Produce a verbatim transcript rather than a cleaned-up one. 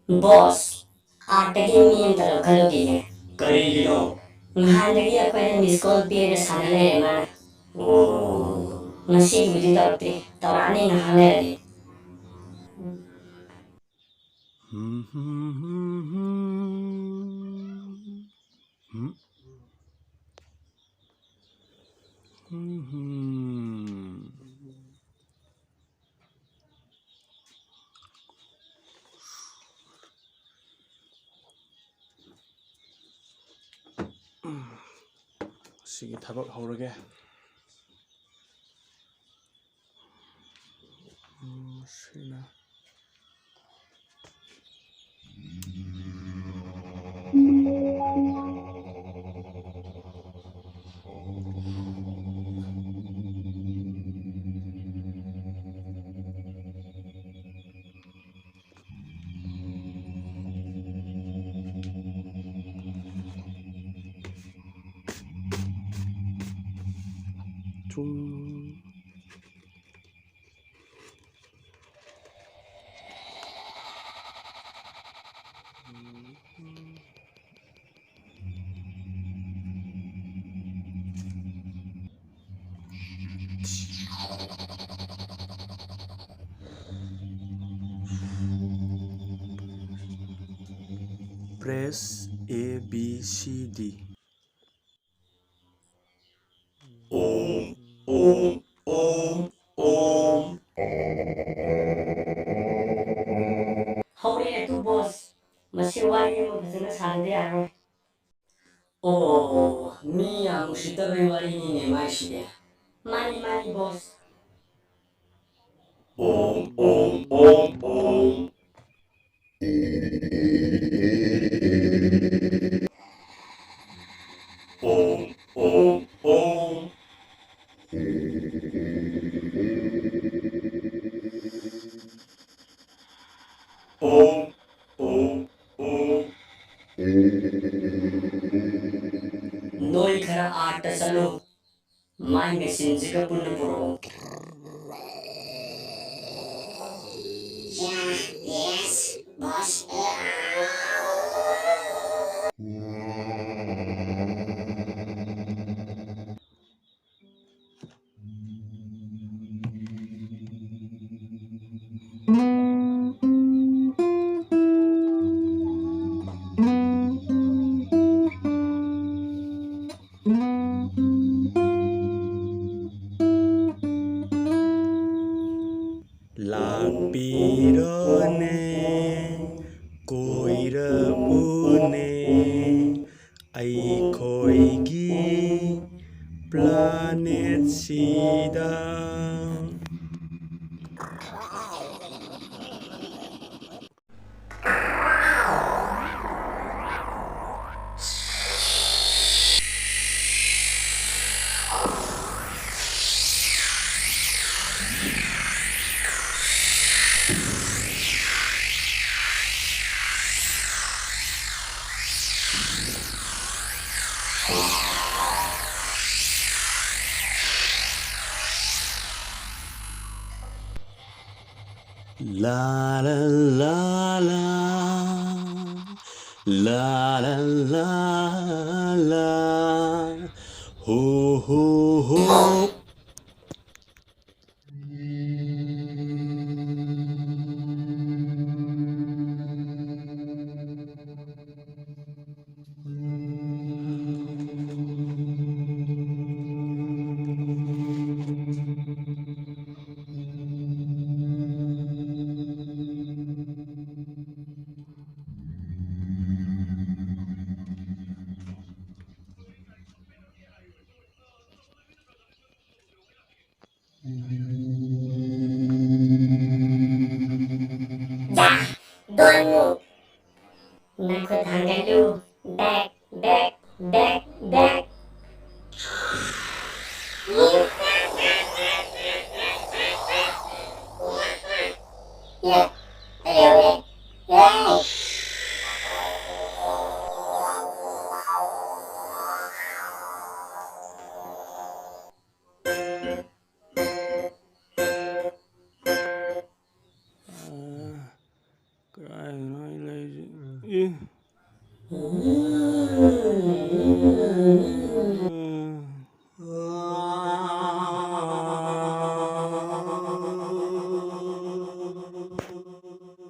ꯕꯣꯁ, ꯑꯥꯔꯠꯇꯒꯤ ꯃꯤ ꯑꯝꯇ ꯂꯧꯈꯠꯂꯨꯈꯤꯒꯦ꯫ ꯀꯔꯤꯒꯤꯅꯣ? ꯅꯍꯥꯟꯗꯒꯤ ꯑꯩꯈꯣꯏꯅ ꯃꯤꯁ ꯀꯣꯜ ꯄꯤꯔꯒ ꯁꯥꯟꯅ ꯂꯩꯔꯦ ꯃꯥꯅ꯫ ꯑꯣ꯫ ꯉꯁꯤꯕꯨꯗꯤ ꯇꯧꯔꯛꯇ꯭ꯔꯤ, ꯇꯧꯔꯛꯑꯅꯤ ꯉꯥꯏꯍꯥꯛ ꯂꯩꯔꯗꯤ꯫ ꯁꯤꯒꯤ ꯊꯕꯛ ꯍꯧꯔꯒꯦ꯫ ꯎꯝ, ꯁꯤꯅ꯫ ꯊꯨꯝ꯫ Press A B C D. ॐ ॐ ॐ ॐ꯫ ꯍꯧꯔꯦ ꯑꯗꯨ ꯕꯣꯁ, ꯃꯁꯤ ꯋꯥꯔꯤ ꯑꯃ ꯐꯖꯅ ꯁꯥꯗꯕ ꯌꯥꯔꯣꯏ꯫ ꯑꯣ, ꯑꯣ, ꯑꯣ, ꯃꯤ ꯌꯥꯝ ꯎꯁꯤꯠꯇꯕꯒꯤ ꯋꯥꯔꯤꯅꯤꯅꯦ ꯃꯥꯏꯁꯤꯗꯤ꯫ ꯃꯥꯅꯤ, ꯃꯥꯅꯤ, ꯕꯣꯁ꯫ ॐ ॐ ॐ ॐ। ॐ ॐ ॐ। ॐ ॐ ॐ। ꯅꯣꯏ ꯈꯔ ꯑꯥꯔꯠꯇ ꯆꯠꯂꯨ꯫ ꯃꯥꯏ ꯃꯦꯆꯤꯟꯁꯤꯒ ꯄꯨꯟꯅ ꯄꯨꯔꯛꯑꯣ꯫ ꯌꯥ, ꯌꯦꯁ, ꯕꯣꯁ꯫ ꯑꯩꯈꯣꯏꯒꯤ planetꯁꯤꯗ꯫ La la la la, la la la la, ho ho ho. Don't move. ꯅꯈꯨꯠ ꯊꯥꯡꯒꯠꯂꯨ꯫ Back, back, back, back. ꯀꯗꯥꯏꯗꯅꯣ ꯑꯩ ꯂꯩꯔꯤꯁꯦ? ꯑꯦ꯫